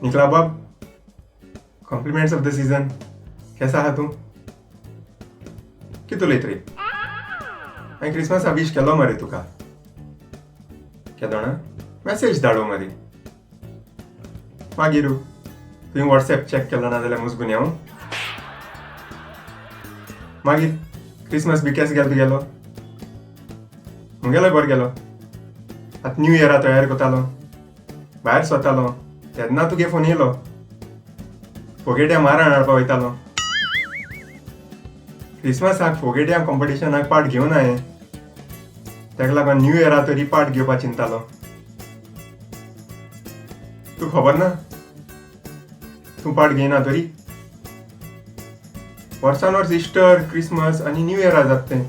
निकला बाब, compliments of the season. केसा आहा तूं? कितें उलयत रे? हांवें क्रिसमसा वीश केलो मरे तुका. केदोणा मॅसेज धाडो मरे. मागीर तुवें वॉट्सॅप चॅक केलो ना जाल्यार मुज गुन्यांव. मागीर क्रिसमस बी केस गेलो तुगेलो? मुगेलोय बरो गेलो. आतां न्यू इयरा तयार करतालो, भायर सरतालो तेन्ना तुगे फोन येयलो. फोगेट्या माराण हाडपा वयतालो. क्रिसमसाक फोगेट्या कॉम्पिटिशनाक पार्ट घेवना हांवें, तेका लागून न्यू इयरा तरी पार्ट घेवपा चिंततालो. तुका खबर ना तूं पार्ट घेयना तरी? वर्सान वर्स इस्टर, क्रिसमस आनी न्यू इयरा जाता तें.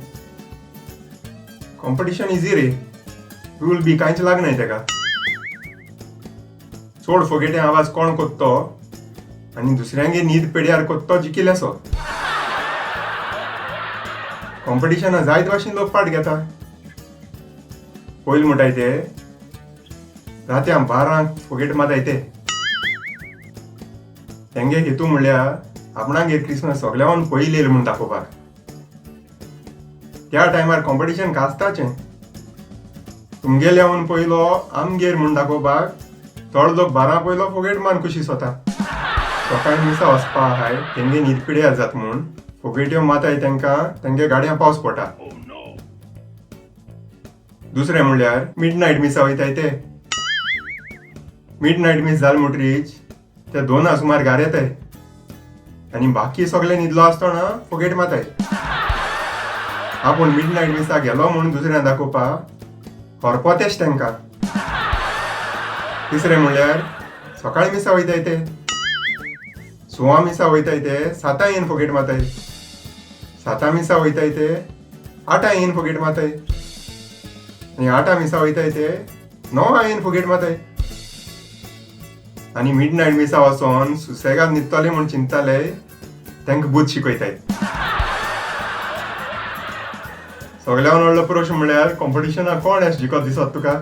कॉम्पिटिशन इजी रे, रूल बी कांयच लागनाय तेका. चड फोगेटे आवाज कोण कोत्तो आनी दुसऱ्यांगे न्हीद पेड्यार कोत्तो जिखिल्लेसो. कॉम्पिटिशना जायत भाशेन लोक पार्ट घेता. पयलीं म्हणटाय ते रातयां 12 फोगेट माताय ते. तेंगे हेतू म्हणल्यार आपणागेर क्रिसमस सगळ्यावन पयलीं येयलो म्हूण दाखोवपाक. त्या टायमार कॉम्पिटिशन गाजताचें. तुमगेल्यावन पयलो आमगेर म्हूण दाखोवपाक थोडो लोक 12 पयलो फोगेट मान खुशी सोता. सकाळीं मिसा वचपा आहाय, तेंगे न्हीद पिड्यार जाता म्हूण फोगेट्यो माताय तेंकां तेंगे गाडयां पावस पडटा. दुसरें म्हणल्यार मिड नायट मिसा वयताय ते. मिड नायट मीस जाल म्हणटरीच ते 2 सुमार घार येताय आनी बाकी सगळे न्हिदलो आसतना फोगेट माताय. आपूण मिड नायट मिसा गेलो म्हूण दुसऱ्यांक दाखोवपाक हरपोतेच तेंकां. तिसरें म्हणल्यार सकाळीं मिसा वयताय ते. 6 मिसा वयताय ते 7 येवन फोगेट माताय. 7 मिसा वयताय ते 8 येवन फोगेट माताय. आनी 8 मिसा वयताय ते 9 येवन फोगेट माताय. आनी मिड नायट मिसा वचोन सुसेगाद न्हिदतले म्हूण चिंतताले तेंकां बूद शिकयताय. सगळ्यान व्हडलो प्रश्न म्हणल्यार कॉम्पिटिशनाक कोण येस जिखत दिसत तुका?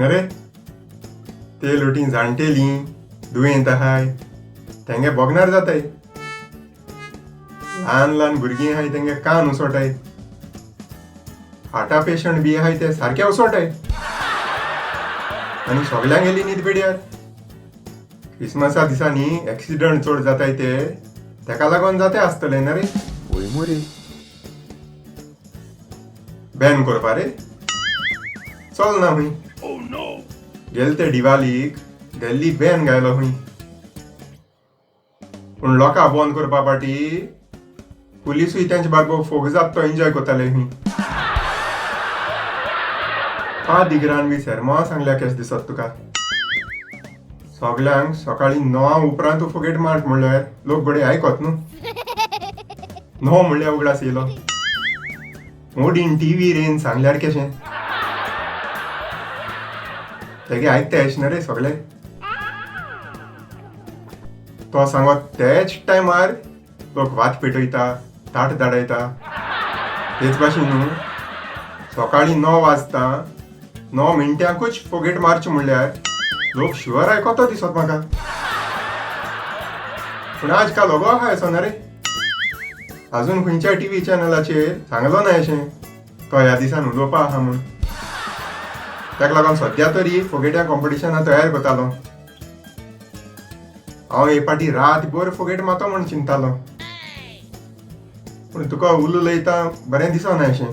अरे ते लोटी जाणटेली दुयेंत आहाय तेंगे बोगनार जाताय. ल्हान ल्हान भुरगीं आहाय तेंगे कान उसोटाय. हार्टा पेशंट बी आहाय ते सारके उसोटाय. आनी सगल्यांक गेली न्हीद पेड्यार. क्रिसमसा दिसांनी एक्सिडंट चड जाताय ते तेका लागून जाता आसतलें ना रे? वय मुरे, बॅन करपा रे? चल ना हुंय. गेले ते दिवालीक दिल्ली बॅन घायलो हुंय. पूण लोकां बंद करपा फाटी पुलिसूय तेंचे बारबोर फोग जाता तो एन्जॉय करताले हुंय. पादिगरान बी सेरमांव सांगल्या केश दिसत तुका? सगल्यांक सकाळीं 9 उपरांत फोगेट मार म्हणल्यार लोक घडये आयकत न्हू. 9 म्हणल्यार उगडास येयलो. मोदीन टीव्हीर येवन सांगल्यार केशें तेगे आयकता येश न्हू रे सगळे. तो सांगत तेच टायमार लोक वात पेटयता, ताट धाडयता. तेच भाशेन न्हू सकाळीं 9 वाजता 9 मिनटांकूच फोगेट मारचें म्हणल्यार लोक शुअर आयकतो दिसत म्हाका. पूण आज काल अगो आहा असो ना रे. अजून खंयच्या टीव्ही चॅनलाचेर सांगलो ना अशें तो ह्या दिसान उलोवपा आहा म्हूण. तेका लागून सद्या तरी फोगेट्या कॉम्पिटिशना तयार करतालो. हांव हे फाटी रातभर फोगेट मातो म्हूण चिंततालो. पूण तुका उलयता बरें दिसना अशें.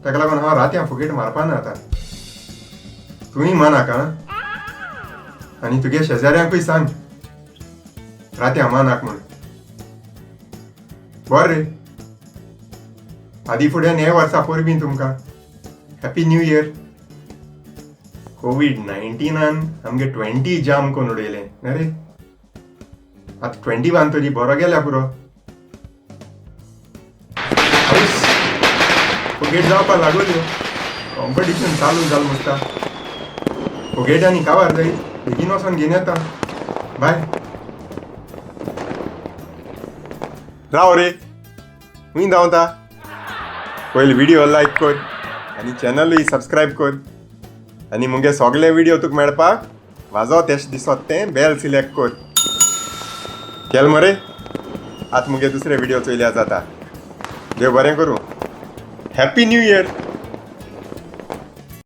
तेका लागून हांव रातयां फोगेट मारपा ना आतां. तुंय मानाक आनी तुगे शेजाऱ्यांकूय सांग रातयां मानाक म्हूण. बरें रे, आदी फुडें हे वर्सा परबीं तुमकां. Happy new year. कोवीड-19 आमगे 20 जाम करून उडयलें न्ही रे. आतां 21 तरी बरो गेल्या पुरो. फोगेट जावपाक लागल्यो. कॉम्पिटिशन चालू जालें मुसता. फोगेट्यांनी काबार जायत बेगीन वचोन घेवन येता. बाय. राव रे, खूंय धांवता? पयलीं व्हिडियो लायक कर आनी चॅनलूय सबस्क्रायब कर आनी मुगे सगळे व्हिडिओ तुका मेळपाक वाजो तेश दिसत तें बेल सिलेक्ट कर. केल मरे? आतां मुगे दुसरे व्हिडिओ चोयल्यार जाता. देव बरें करूं. Happy new year.